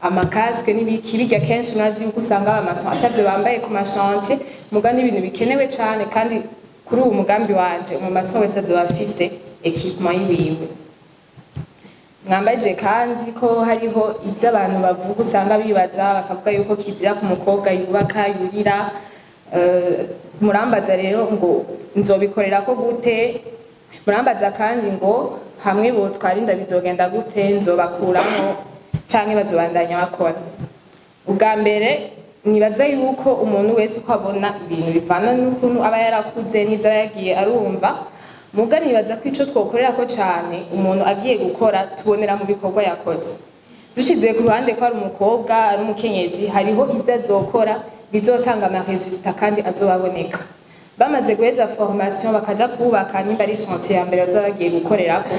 ama casque n'ibiki bijya. Kenshi murazi yuko usanga aba maçon atavyo bambaye ku ma chantier, muga n'ibintu bikenewe cane. Kandi kuri uwo mugambi wanje umu maçon wese azoba afise équipement yiwiwe. Mwambaje kandi ko hariho ivyo abantu bavuga, usanga bibaza bakavuga yuko kizira ku mukobwa yubaka yurira. Murambaza rero ngo nzobikorera ko gute. Murambaza kandi ngo hamwe botwara inda bizogenda gute, nzobakuramo canke bazobandanya bakora. Ubwa mbere nibaza yuko umuntu wese uko abona ibintu bivana n'ukuntu aba yarakuze n'ivyo aba yagiye arumva. Muga nibaza ko ico twokorera ko cane umuntu agiye gukora tubonera mu bikorwa yakoze. Dushize ku ruhande ko ari umukobwa, ari umukenyezi, hariho ivyo azokora bizotanga ama résultats kandi azobaboneka. Bamaze guheza formation bakaja kubaka, nimba ari chantier ya mbere bazoba bagiye gukorerako,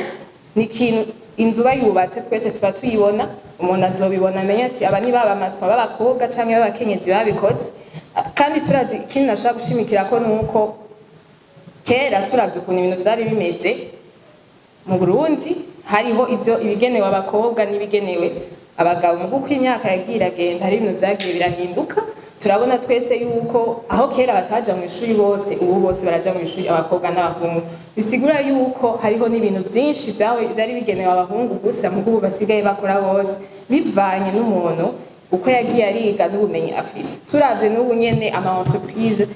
ni ikintu inzu bayubatse twese tuba tuyibona. Umuntu azobibona amenye ati aba ni baba maçons b'abakobwa canke b'abakenyezi babikoze. Kandi turazi, ikindi nashaka gushimikira ko nuko kera turavye ukuntu ibintu vyari bimeze mu Burundi, hariho ivyo ibigenewe abakobwa n'ibigenewe abagabo. Mu kuko imyaka yagiye iragenda, hari ibintu vyagiye birahinduka. Turabona twese yuko aho kera bataja mu ishuri bose, ubu bose baraja mu ishuri, abakobwa n'abahungu. Bisigura yuko hariho n'ibintu vyinshi vyari bigenewe abahungu gusa, mugo ubu basigaye bakora bose, bivanye n'umuntu uko yagiye ariga n'ubumenyi afise. Turavye n'ubu nyene ama entreprise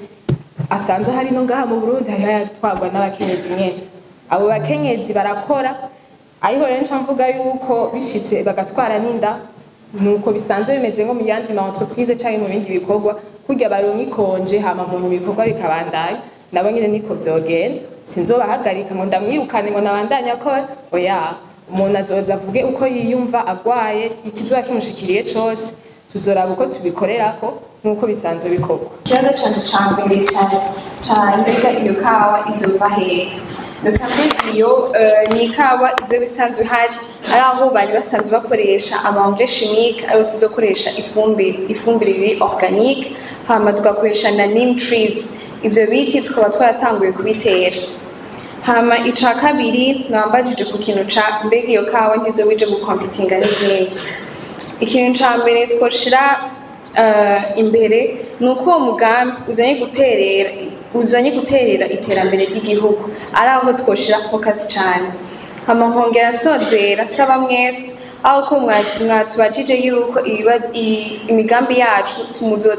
asanzwe hari no ngaha mu Burundi, hariho ayatwarwa n'abakenyezi nyene. Abo bakenyezi barakora. Ariko rero nca mvuga yuko bishitse bagatwara n'inda, nuko bisanzwe bimeze nko mu yandi ma entreprise canke mu bindi bikorwa, kurya baronka i congé hama mu bikorwa bikabandanya, nabo nyene niko vyogenda. Sinzobahagarika ngo ndamwirukane ngo nabandanye akora, oya. Umuntu azoza avuge uko yiyumva, agwaye, ikizoba kimushikiriye cose, tuzoraba uko tubikorerako nk'uko bisanzwe bikorwa. Ikibazo canje ca mbere ca mbega iyo kawa izova hehe? Reka mbega iyo ni ikawa izoba isanzwe ihari, ari aho bari basanzwe bakoresha ama engrais chimique, ariho tuzokoresha ifumbire iri organique, hama tugakoresha na neem trees. Ivyo biti tukaba twaratanguye kubitera. Hama ica kabiri, mwambajije ku kintu ca mbega iyo kawa ntizoba ije gukompitinga n'izindi. Ikintu ca mbere twoshira imbere ni uko uwo mugambi uzanye guterera iterambere ry'igihugu, ari aho twoshira focus cane. Hama nkongera nsozera nsaba mwese aho ko mwatubajije yuko imigambi yacu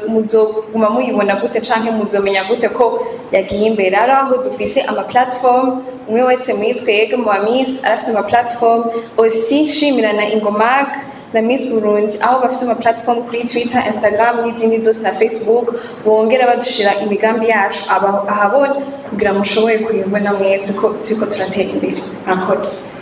muzoguma muyibona gute canke muzomenya gute ko yagiye imbere, ari aho dufise ama platform. Umwe wese muri twebwe mu ba Miss arafise ama platform. Aussi nshimira na Ingomag na Miss Burundi, aho bafise ama platform kuri Twitter, Instagram n'izindi zose na Facebook, bongera badushira imigambi yacu ahabona kugira mushobore kuyibona mwese ko turiko turatera imbere. Murakoze.